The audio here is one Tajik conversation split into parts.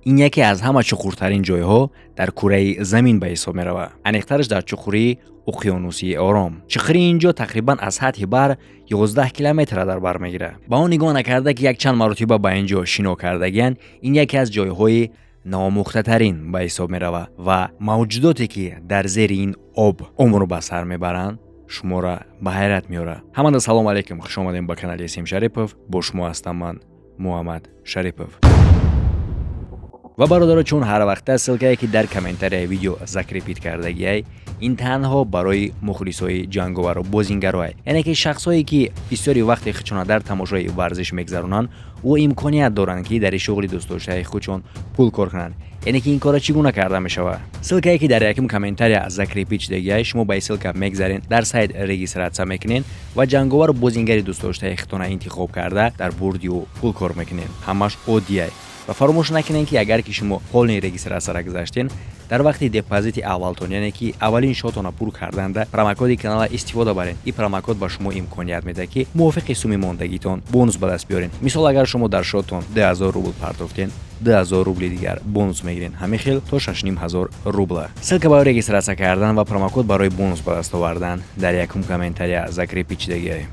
Ин яке аз ҳама чуқуртарин ҷойҳо дар кураи Замин ба ҳисоб меравад, аниқтараш дар чуқурии Уқёнуси Ором. Чуқурии ин ҷо тақрибан аз сатҳи баҳр 11 километрра дар бар мегирад. Ба он нигоҳ накарда, ки якчанд маротиба ба ин ҷо шино кардагиянд, ин яке аз ҷойҳои наомӯхтатарин ба ҳисоб меравад ва мавҷудоте, ки дар зери ин об умр ба сар мебаранд, шуморо ба ҳайрат меорад. Ҳамада салому алайкум, хуш омадем ба канали Сим Шарипов. Бо шумо ҳастам ман, Муҳаммад Шарипов. Ва бародаро, чун ҳар вақта ссылка е, ки дар комментарияи видео закрепить кардагиай, ин танҳо барои мухлисои ҷанговару бозингароай, яъне ки шахсҳое, ки бисёри вақти худшона дар тамошои варзиш мегзаронанд, ӯ имконият доранд, ки дар шуғли дӯстдоштаи худшон пул кор кунанд. Яъне ки ин корро чӣ гуна карда мешавад? Ссылка е, ки дар якум комментария закрепить шудагиай, шумо ба ин ссылка мегзарен, дар сайт регистрация мекунед ва ҷанговару бозингари дӯстдоштаи худтона интихоб карда, дар бурди ӯ пул кор мекунед. Ҳамаш оддиай. Ва фаромӯш накунед, ки агар ки шумо полный регистрация ра гузаштен, дар вақти депозити аввалтон, яъне ки аввалин шотона пур карданда, промокоди канала истифода баред. Ин промокод ба шумо имконият медиҳад, ки мувофиқи суми мондагитон бонус ба даст биёред. Мисол, агар шумо дар шотон 2000 рубл партофтен, 2000 рубли дигар бонус мегиред, ҳамин хел то 6500 рубла. Ссылка барои регистрация кардан ва промокод барои бонус ба даст овардан дар якум комментария закрепить шудагиай.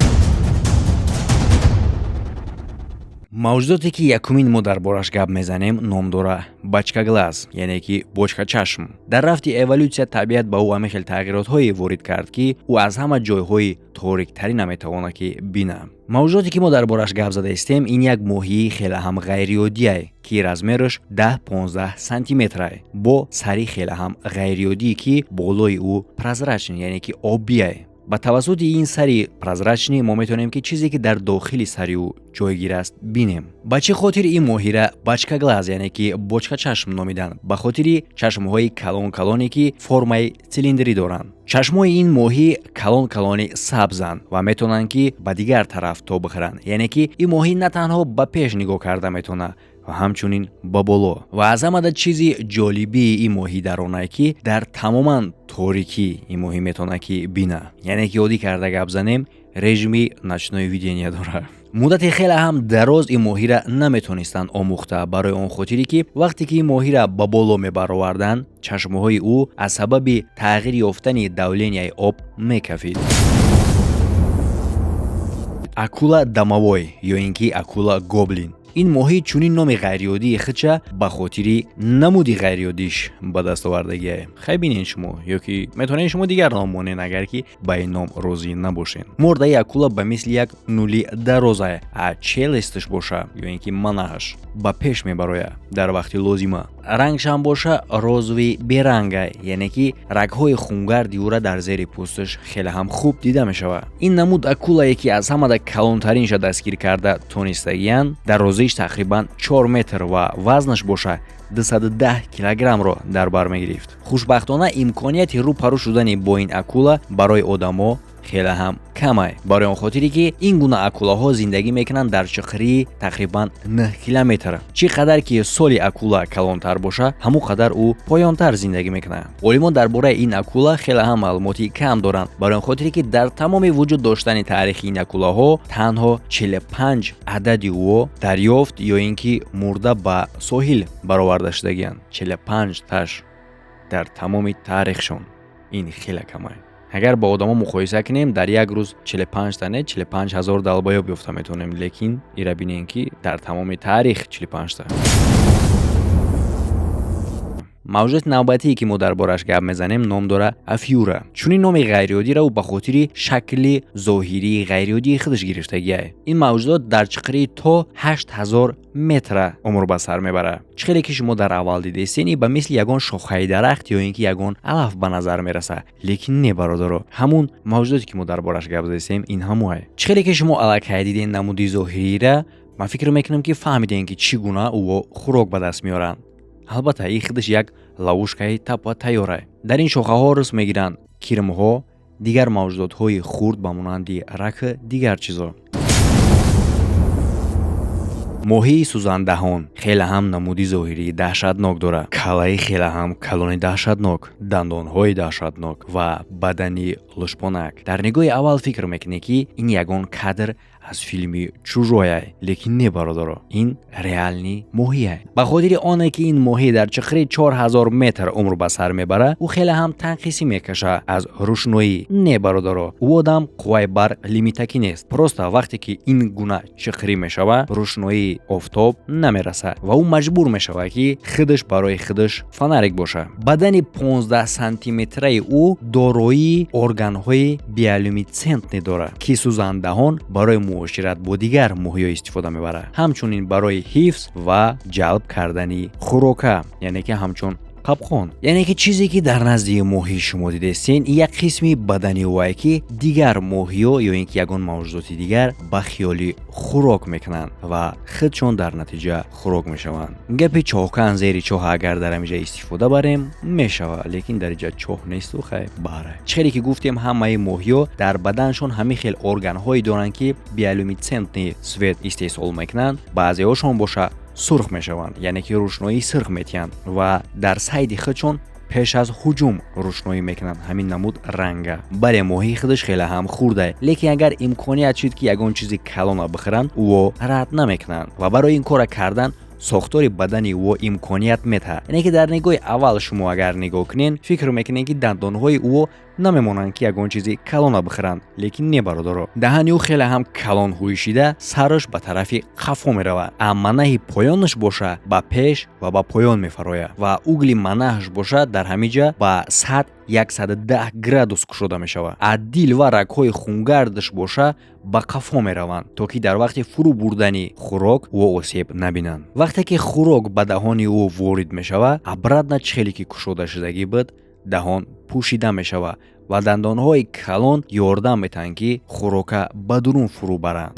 Мавҷудоте, ки якумин мо дар бораш гап мезанем, ном дора бочкоглаз, яъне ки бочкачашм. Дар рафти эволюсия табиат ба ӯ ҳамин хел тағйиротҳое ворид кард, ки ӯ аз ҳама ҷойҳои ториктарина метавонад, ки бина. Мавҷудоте, ки мо дар бораш гап зада истем, ин як моҳии хеле ҳам ғайриоддиай, ки размер аш 10-15 сантиметрай, бо сари хеле ҳам ғайриоддӣ, ки болои ӯ прозрачный, яъне ки обиай. Ба тавассути ин сари прозрачный мо метавонем, ки чизе, ки дар дохили сари ӯ ҷойгир аст, бинем. Ба чӣ хотир ин моҳира бочкоглаз, яъне ки бочкачашм номиданд? Ба хотири чашмҳои калон калоне, ки формаи цилиндрӣ доранд. Чашмҳои ин моҳӣ калон калони сабзанд ва метавонанд, ки ба дигар тараф тоб бихӯранд, яъне ки ин моҳӣ на танҳо ба пеш нигоҳ карда метавонад ва ҳамчунин ба боло. Ва аз ҳамада чизи ҷолибии ин моҳӣ дар онае, ки дар тамоман торикӣ ин моҳӣ метавонад, ки бина, яъне ки оддӣ карда гап занем, режими ночное видение дорад. Муддати хеле ҳам дароз ин моҳира наметонистанд омӯхта, барои он хотире, ки вақте ки ин моҳира ба боло мебароварданд, чашмҳои ӯ аз сабаби тағйир ёфтани давления и об мекафид. Акула домовой ё ин ки акула гоблин. Ин моҳӣ чунин номи ғайриоддии худша ба хотири намуди ғайриоддиш ба даст овардагиае. Хай, бинед шумо, ё ки метавонед шумо дигар ном монед, агар ки ба ин ном розӣ набошед. Мордаи акула ба мисли як нули дарозае, а челюсть аш боша, ё ин ки манааш, ба пеш мебарояд дар вақти лозима. Рангшам боша розовый берангай, яъне ки рагҳои хунгарди ӯра дар зери пӯсташ хеле ҳам хуб дида мешавад. Ин намуд акулае, ки аз ҳамада калонтаринша дастгир карда тонистагиянд, дарозиш тақрибан 4 метр ва вазнаш боша 210 килограммро дар бар мегирифт. Хушбахтона, имконияти рӯпарӯ шудани бо ин акула барои одамо хеле ҳам камай, барои он хотире, ки ин гуна акулаҳо зиндагӣ мекунанд дар чуқурии тақрибан 9 километр. Чӣ қадар ки соли акула калонтар боша, ҳамон қадар ӯ поёнтар зиндагӣ мекунад. Олимон дар бораи ин акула хеле ҳам маълумоти кам доранд, барои он хотире, ки дар тамоми вуҷуд доштани таърихи ин акулаҳо танҳо 45 адади ӯ дарёфт ё ин ки мурда ба соҳил бароварда шудагианд. 45 таш дар тамоми таърихшон, ин хеле камай. Агар ба одамо муқоиса кунем, дар як рӯз 45 та не, 45 ҳазор долбоёб ёфта метавонем, лекин ира бинем, ки дар тамоми таърих 45 та. Мавҷудоти навбатие, ки мо дар бораш гап мезанем, ном дора офиура. Чунин номи ғайриоддиро ӯ ба хотири шакли зоҳирии ғайриоддии худаш гирифтагиай. Ин мавҷудот дар чуқурии то 8000 метра умр ба сар мебарад. Чӣ хеле ки шумо дар аввал дидестен, и ба мисли ягон шохаи дарахт ё ин ки ягон алаф ба назар мерасад, лекин не, бародаро, ҳамун мавҷудоте, ки мо дар бораш гап задестем, ин ҳамоае. Чӣ хеле ки шумо аллакай диден намуди зоҳириира, ман фикр мекунам, ки фаҳмидем, ки чӣ гуна ӯ хӯрок ба даст меоранд. Албатта, ин худаш як ловушка и тапа тайёра. Дар ин шохаҳо рӯст мегиранд кирмҳо, дигар мавҷудотҳои хурд ба монанди рак, дигар чизо. Моҳии сӯзандаҳон хеле ҳам намуди зоҳирии даҳшатнок дорад: каллаи хеле ҳам калони даҳшатнок, дандонҳои даҳшатнок ва бадани лушпонак. Дар нигоҳи аввал фикр мекунӣ, ки ин ягон кадр Аз филми «Чужой», лекин не, бародаро, ин реальный моҳие. Ба хотири оне ки ин моҳӣ дар чиқри 4000 метр умр ба сар мебара, ӯ хеле ҳам танқисӣ мекаша аз рӯшноӣ. Не, бародаро, ӯ одам қувваи барқ лимитакӣ нест. Просто вақте ки ин гуна чиқрӣ мешава, рӯшноии офтоб намерасад ва ӯ маҷбур мешавад, ки худаш барои худаш фонарик боша. Бадани 15 сантиметраи ӯ дороии органҳои биолюминесцентный дорад, ки сӯзандаҳон барои муошират бо дигар моҳиҳо истифода мебарад, ҳамчунин барои ҳифз ва ҷалб кардани хӯрока, яъне ки ҳамчун қапқон. Яъне ки чизе ки дар назди моҳии шумо дидестен, як қисми бадани ӯае, ки дигар моҳиҳо ё ин ки ягон мавҷудоти дигар ба хиёли хӯрок мекунанд ва худшон дар натиҷа хӯрок мешаванд. Гапи чоҳкан зери чоҳ агар дар ҳамиҷа истифода барем, мешавад, лекин дар иҷа чоҳ несту хай баҳра. Чӣ хеле ки гуфтем, ҳамаи моҳиҳо дар баданшон ҳамин хел органҳое доранд, ки биолюминесцентный свет истеҳсол мекунанд. Баъзеҳошон боша сурх мешаванд, яъне ки рӯшноии сирх метиҳанд ва дар сайди худшон пеш аз ҳуҷум рӯшноӣ мекунанд, ҳамин намуд ранга. Бале, моҳии худаш хеле ҳам хурда, лекин агар имконият шуд, ки ягон чизи калона бихӯранд, ӯо рад намекунанд ва барои ин кора кардан сохтори бадани ӯ имконият медиҳад. Яъне ки дар нигоҳи аввал шумо агар нигоҳ кунед, фикр мекунед, ки дандонҳои ӯ намемонанд, ки ягон чизи калона бихӯранд, лекин не, бародаро, даҳани ӯ хеле ҳам калон ҳуйшида, сараш ба тарафи қафо меравад, а манаҳи поёнаш боша ба пеш ва ба поён мефарояд ва угли манаҳаш боша дар ҳамин ҷа ба сад 110 градус кушода мешавад, а дил ва рагҳои хунгардаш боша ба қафо мераванд, то ки дар вақти фурӯ бурдани хӯрок ӯ осеб набинанд. Вақте ки хӯрок ба даҳони ӯ ворид мешавад, обратно чихеле ки кушода шудагӣ буд, даҳон пӯшида мешавад ва дандонҳои калон ёрдам метаҳанд, ки хӯрока ба дурун фурӯ баранд.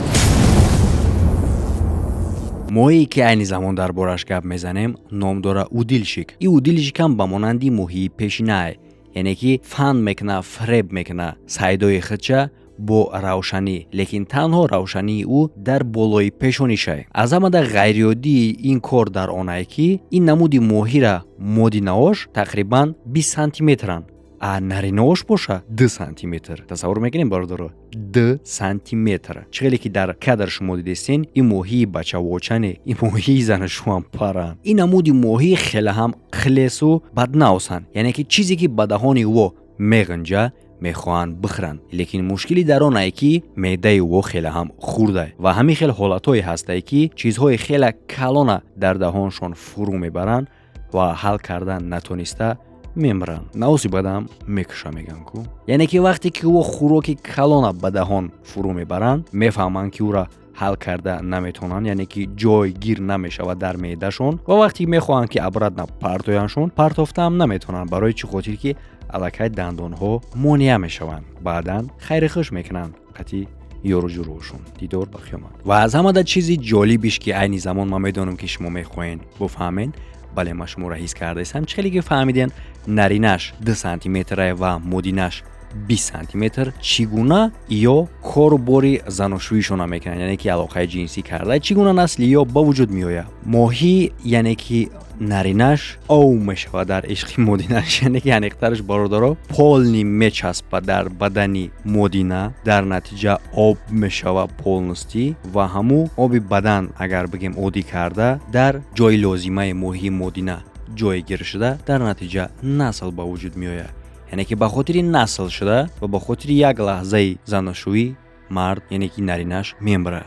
Моҳие ки айни замон дар бораш гап мезанем, ном дора удильщик. И удильщик ам ба монанди моҳии пешинае, яъне ки фанд мекуна, фиреб мекуна сайдои худша бо равшанӣ, лекин танҳо равшании ӯ дар болои пешонишай. Аз ҳамада ғайриоддии ин кор дар онае, ки ин намуди моҳира модинаош тақрибан 20 сантиметранд, а наринаош боша 2 сантиметр. Тасаввур мекунем, бародаро, 2 сантиметр. Чӣ хеле ки дар кадр шумо дидестен, ин моҳии бачавочане, ин моҳии занашӯам паранд. Ин намуди моҳӣ хеле ҳам хлесу баднаосанд, яъне ки чизе ки ба даҳони ӯ меғинҷа, мехоҳанд бихӯранд, лекин мушкили дар онае, ки меъдаи ӯ хеле ҳам хурда ва ҳамин хел ҳолатҳое ҳастае, ки чизҳои хеле калона дар даҳоншон фурӯ мебаранд ва ҳал кардан натониста мемиранд. Наоси бадам мекуша, мегӯянд ку. Яъне ки вақте ки ӯ хӯроки калона ба даҳон фурӯ мебаранд, мефаҳманд, ки ӯра ҳал карда наметавонанд, яъне ки ҷойгир намешавад дар меъдашон, ва вақте мехоҳанд, ки обратно партояншон, партофтаам наметавонанд. Барои чӣ хотир? Ки аллакай дандонҳо монеа мешаванд. Баъдан хайри хуш мекунанд қатъи ёру ҷурӯшон, дидор ба қиёмат. Ва аз ҳамада чизи ҷолибиш, ки айни замон ман медонам, ки шумо мехоҳед буфаҳмед, бале, ман шуморо ҳис кардаистам, чӣ хеле ки фаҳмиден, наринаш 2 сантиметра ва модинаш 20 сантиметр, чӣ гуна ё кору бори заношӯишона мекунанд, яъне ки алоқаи ҷинсӣ карда, чӣ гуна насли ё ба вуҷуд меояд. Моҳӣ, яъне ки наринаш ов мешавад дар ишқи модинаш, яъне ки аниқтараш, бародаро, полный мечаспад дар бадани модина, дар натиҷа об мешавад полностью ва ҳамун оби бадан, агар бигем оддӣ карда, дар ҷои лозимаи моҳии модина ҷойгир шуда, дар натиҷа насл ба вуҷуд меояд. Яъне ки ба хотири насл шуда ва ба хотири як лаҳзаи занашӯӣ мард, яъне ки наринаш, мемирад.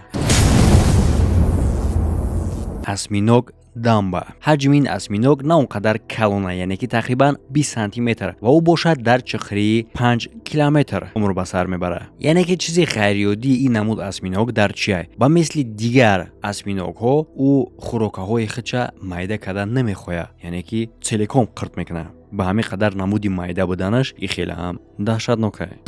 Осьминог дамба. Ҳаҷми ин осьминог на он қадар калона, яъне ки тақрибан 20 сантиметр, ва ӯ бошад дар чиқрии 5 километр умр ба сар мебарад. Яъне ки чизи ғайриоддии ин намуд осьминог дар чия? Ба мисли дигар осьминогҳо ӯ хӯрокаҳои худша майда карда намехоҳад, яъне ки целиком қирт мекунад. Ба ҳамин қадар намуди майда буданаш и хеле ҳам даҳшатнокае.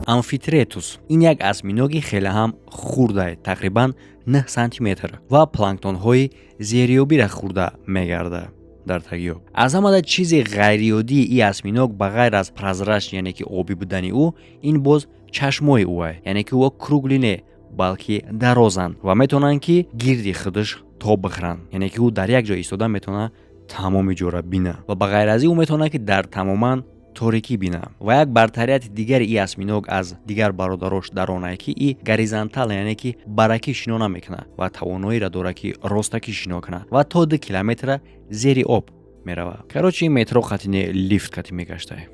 Амфитретус. Ин як осьминоги хеле ҳам хурдае, тақрибан 9 сантиметр, ва планктонҳои зериёбиро хӯрда мегардад дар таги об. Аз ҳамада чизи ғайриоддии и осьминог, ба ғайр аз прозрачный, яъне ки обӣ будани ӯ, ин боз чашмои ӯ, яъне ки ӯ круглый не, балки дарозанд ва метавонанд, ки гирди худаш тоб бихӯранд, яъне ки ӯ дар як ҷо истода метавонад тамоми ҷора бина ва ба ғайр аз ин ӯ метавонад, ки дар тамоман торикӣ бина. Ва як бартарияти дигари и осьминог аз дигар бародарош дар онае, ки и горизонтал, яъне ки баракӣ шино намекунад ва тавоноиро дорад, ки ростакӣ шино кунад ва то 2 километра зери об меравад. Короче, метро қатине, лифт қати мегаштае.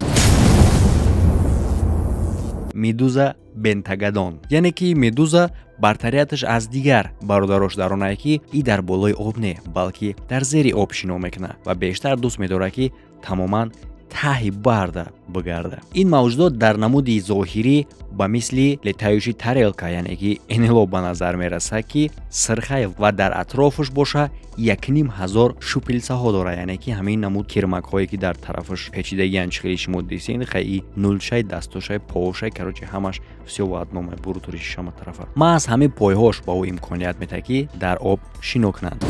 Медуза пентагадон, яъне ки медуза бартарияташ аз дигар бародарош дар онае, ки и дар болои об не, балки дар зери об шино мекунад ва бештар дӯст медорад, ки тамоман таҳи баҳрда бигарда. Ин мавҷудот дар намуди зоҳирӣ ба мисли летающий тарелка, яъне ки НЛО ба назар мерасад, ки сирхай ва дар атрофаш боша 1500 щупальца ҳо дорад, яъне ки ҳамин намуд кирмакҳое, ки дар тарафаш печидагиан. Чихели шумо дисен, хай, нулшай, дастошай, поошай, короче, ҳамаш всё в одном, бурутури шишама тарафа. Маҳз ҳамин пойҳош ба ӯ имконият медиҳад, ки дар об шино кунанд.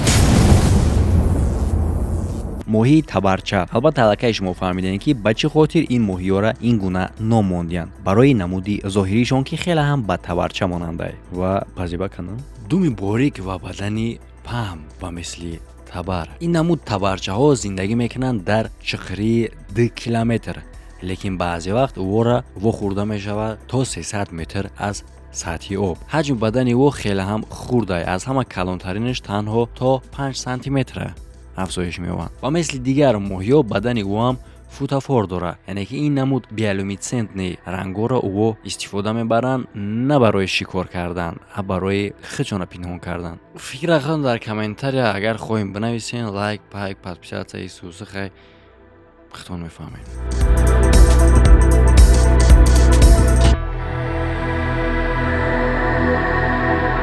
Моҳии табарча. Албатта, аллакай шумо фаҳмидем, ки ба чӣ хотир ин моҳиёра ин гуна ном мондиянд: барои намуди зоҳиришон, ки хеле ҳам ба табарча монандай ва пазиба канам. Думи борик ва бадани паҳм ба мисли табар. Ин намуд табарчаҳо зиндагӣ мекунанд дар чуқурии 2 километр, лекин баъзе вақт ӯро вохӯрда мешавад то 300 метр аз сатҳи об. Ҳаҷми бадани ӯ хеле ҳам хурдай, аз ҳама калонтаринаш танҳо то 5 сантиметра афзоиш меёбанд. Ва мисли дигар моҳиҳо бадани ӯ ҳам фотофор дорад, яъне ки ин намуд биолюминесцентный рангҳоро ӯ истифода мебаранд на барои шикор кардан, а барои худшона пинҳон кардан. Фикра худтон дар комментария, агар хоҳем, бинависен. Лайк, пайк, подписаться и сусихай, худтон мефаҳмед.